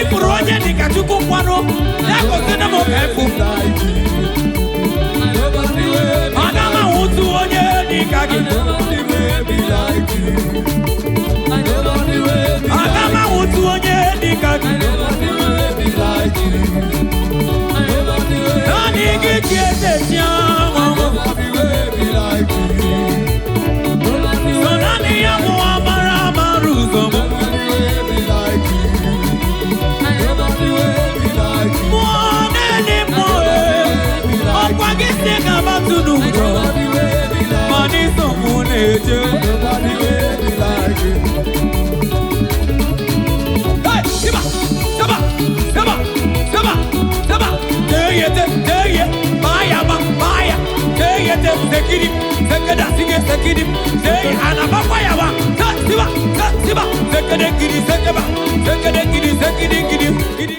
Ịfụrụ onye dịka Chukwu kwanụ ya gosi na m ka efu. Aga m ahụtụ onye dịka gị. Aga m ahụtụ onye dịka gị. Naanị gị ji eze chi ọṅụṅụ. So naanị ya bụ amara amara ụzọ m. Mmụọ na-eli mmụọ e, ọkwa gị si ka batụ n'ụjọ, ma n'iso mụ na-eje. Hey, siba, saba, saba, saba, saba. Teye te, teye, baya ba, baya. Teye te, sekiri, sekeda sige sekiri. Teye anaba kwaya ba. Ta, siba, ta, siba. Sekede kiri, sekeba. Sekede kiri, sekiri kiri.